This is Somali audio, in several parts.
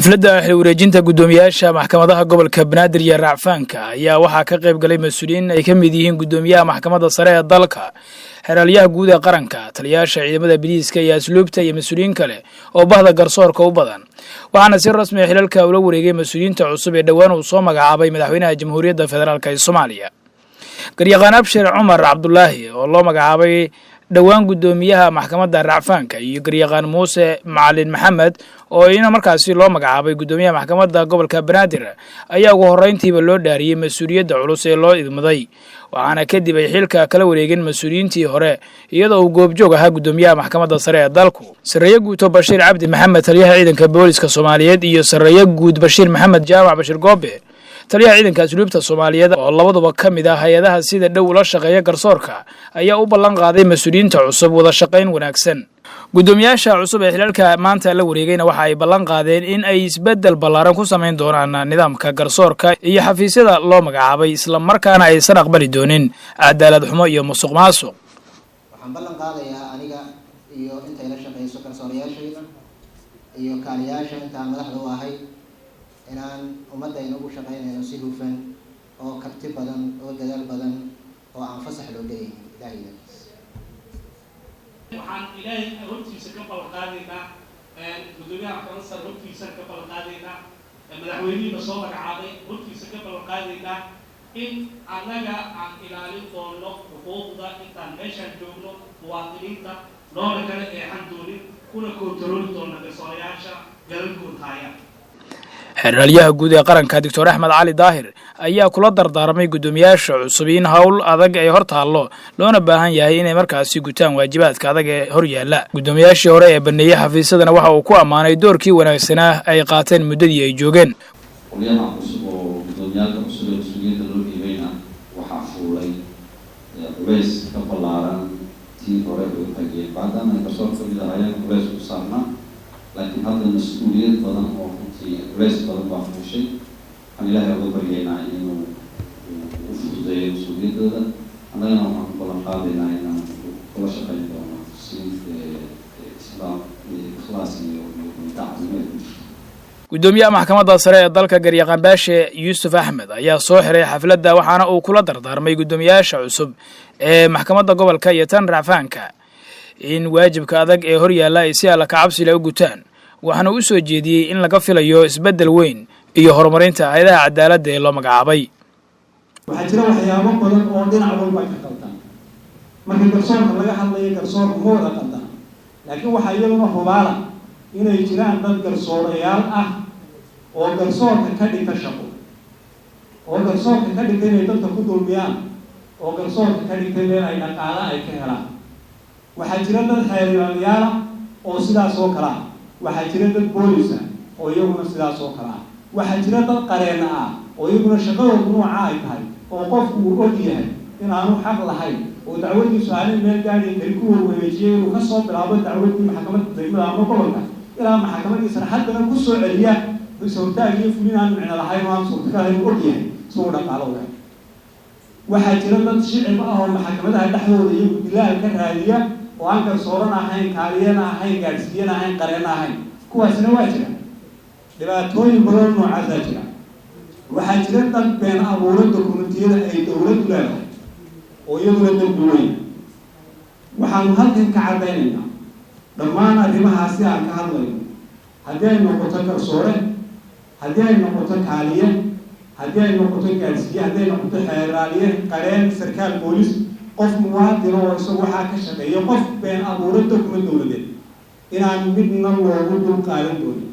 Xafladda xil wareejinta guddoomiyaasha maxkamadaha gobolka Banaadir iyo Racfaanka ayaa waxaa ka qayb galay mas-uuliyiin ay ka mid yihiin guddoomiyaha Maxkamadda Sare ee dalka, xeraalyaha guud ee qaranka, taliyayaasha ciidamada biliiska iyo asluubta iyo mas-uuliyiin kale oo bahda garsoorka u badan. Waxaana si rasmi a xilalka ula wareegay mas-uuliyiinta cusub ee dhowaan uu soo magacaabay madaxweynaha Jamhuuriyadda Federaalka ee Soomaaliya, garyaqaan Abshir Cumar Cabdulaahi oo loo magacaabay dhowaan guddoomiyaha maxkamadda Racfaanka, iyo garyaqaan Muuse Macalin Maxamed oo ina markaasi loo magacaabay guddoomiyaha maxkamadda gobolka Banaadir, ayaa ugu horreyntiiba loo dhaariyey mas-uuliyadda culus ee loo idmaday. Waxaana kadib ay xilka kala wareegeen mas-uuliyiintii hore, iyadoo uu goobjoog ahaa guddoomiyaha Maxkamadda Sare ee dalku, Sarreeye Guuto Bashiir Cabdi Maxamed, taliyaha ciidanka booliska Soomaaliyeed, iyo Sarreeye Guud Bashiir Maxamed Jaamac Bashiir Goobe, taliyaha ciidanka asluubta Soomaaliyeed, oo labaduba ka mid ah hay-adaha sida dhow ula shaqeeya garsoorka, ayaa u ballan qaaday mas-uuliyiinta cusub wada shaqayn wanaagsan. Guddoomiyaasha cusub ee xilalka maanta la wareegayna waxa ay ballan qaadeen in ay isbeddel ballaaran ku samayn doonaan nidaamka garsoorka iyo xafiisyada loo magacaabay, islamarkaana aysan aqbali doonin cadaalad xumo iyo musuq maasuq. Waxaan ballan qaadayaa aniga iyo intay la shaqeyso, garsoorayaashayda iyo kaaliyaasha intaan madaxda u ahay, inaan ummadayna ugu shaqeynayno si hufan oo karti badan oo dadaal badan oo aan fasax loo leeyahay, Ilahay idankiis. Waxaan Ilaahay hortiisa ka ballan qaadaynaa, guddoomiyaha maxkamadda sare hortiisa ka ballan qaadaynaa, madaxweynihiina soo magacaabay hortiisa ka ballan qaadaynaa in annaga aan ilaalin doono xuquuqda intaan meeshaan joogno muwaadiniinta, loona kala eexan doonin, kuna koontarooli doona garsoorayaasha galalkood haaya. Xeraalyaha guud ee qaranka, Doctor Axmed Cali Daahir, ayaa kula dardaarmay guddoomiyaasha cusub in howl adag ay hor taallo, loona baahan yahay inay markaasi gutaan waajibaadka adag ee hor yaalla. Guddoomiyaashii hore ee baneeyey xafiisyadana waxa uu ku ammaanay doorkii wanaagsanaa ay qaateen muddadii ay joogeen. Qolyaha cusub oo guddoomiyaalka cusub ee mas-uuliyadda loo dhiibayna waxaa fuulay culays ka ballaaran tii hore ay u hayeen, maadaama ay garsoor ka mid ahaayeen culays ku saarnaa, laakiin hadda mas-uuliyad badan oo runtii culays badan baa fuushay. Waxaan Ilaahay uga baryaynaa inuu u fududeeyo mas-uuliyaddooda. Annagana waxaan ku ballan qaadaynaa inaan kula shaqayn doono si islaam iyo ikhlaas iyo daacadnimo ay ku jirto. Guddoomiyaha Maxkamadda Sare ee dalka, garyaqaan Baashe Yuusuf Axmed, ayaa soo xiray xafladda, waxaana uu kula dardaarmay guddoomiyaasha cusub ee maxkamadda gobolka iyo tan racfaanka in waajibka adag ee hor yaalla ay si alla kacabsila u gutaan, waxaana u soo jeediyey in laga filayo isbeddel weyn iyo horumarinta hay-adaha cadaaladda ee loo magacaabay. Waxaa jira waxyaabo badan oo dhinac walba ka qaldan. Marka garsoorka laga hadlayo, garsoorku ma wada qaldan, laakiin waxaa iyaduna hubaala inay jiraan dad garsoorayaal ah oo garsoorka ka dhigta shaqo, oo garsoorka ka dhigta inay dadka ku dulmiyaan, oo garsoorka ka dhigta meel ay dhaqaale ay ka helaan. Waxaa jira dad xeer ilaaliyaala oo sidaas oo kale ah. Waxaa jira dad boolisa oo iyaguna sidaas oo kale ah. Waxaa jira dad qareena ah oo iyaguna shaqadoodu nooca ay tahay, oo qofku uu og yahay inaanu xaq lahayn oo dacwadiisu aanay meel gaadhi kari, ku warwareejiyay inuu kasoo bilaabo dacwadii maxkamadda degmada ama gobolka ilaa maxkamadii sare, haddana kusoo celiya is-hortaag iyo fulin aan micno lahayn oo aan suurtagal ahayn, uu og yahay si uu dhaqaalo u helo. Waxaa jira dad shicib ah oo maxkamadaha dhexdooda iyagu dilaal ka raadiya, oo aan garsooran ahayn, kaaliyana ahayn, gaadhsiiyana ahayn, qareena ahayn. Kuwaasina waa jira. Dhibaatooyin badan noocaasaa jira. Waxaa jira dad been abuuro dokumentiyada ay dowladdu leedahay oo iyaduna dembi weyn. Waxaanu halkan ka caddaynaynaa dhammaan arrimahaasi aan ka hadlayno, haddii ay noqoto garsoore, haddii ay noqoto kaaliye, haddii ay noqoto gaadhsiiye, haddii ay noqoto xeeraaliye, qareen, sarkaal boolis, qof muwaadin oo isagu waxaa ka shaqeeya, qof been abuuro document dowladeed, inaan midna loogu dul qaadan doonin.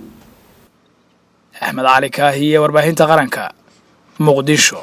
Axmed Cali Kaahiye, warbaahinta qaranka, Muqdisho.